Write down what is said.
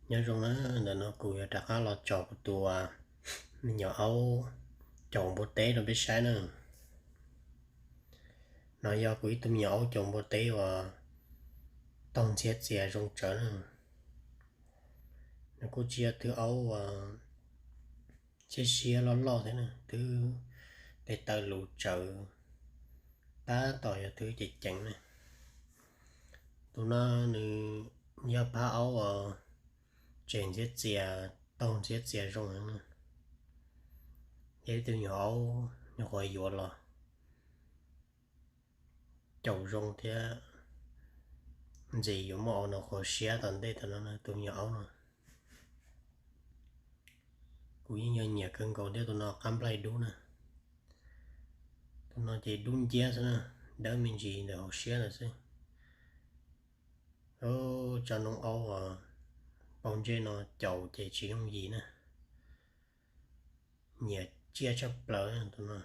Nyob zoo na, ntawm no kuv yuav rov qab los tso kuv tus me nyuam aub caum npua teb rau peb saib na. No yog kuv ib tug me nyuam aub caum npua teb uas taug ntxhiab txias zoo tsawv na. Nws kuj tsis yog tus aub uas siab siab loj loj thiab na, twb tes taw lus tsawv, tab tom yog twb ceev ceev na. Tus no nws yog phab aub uas tsem ntxhiab txias, taug ntxhiab txias zoo na. Yog ib tug me nyuam aub nyuam qhuav yuav los caum zoo thiab, ntxim yuav muaj aub no qhuav siab tom ntej tom no, tus me nyuam aub no. Kuv yeej yog nyiam kawg nkaus thiab, tus no qab nplaig dub na. Tus no ces dub nciab xwb na, dawb me ntsis ntawm hauv siab ntawd xwb. Tsob noob aub uas paub ntsej no caum ces tsis yooj yim na. Nyiam tsiaj tshaj plaws tus no.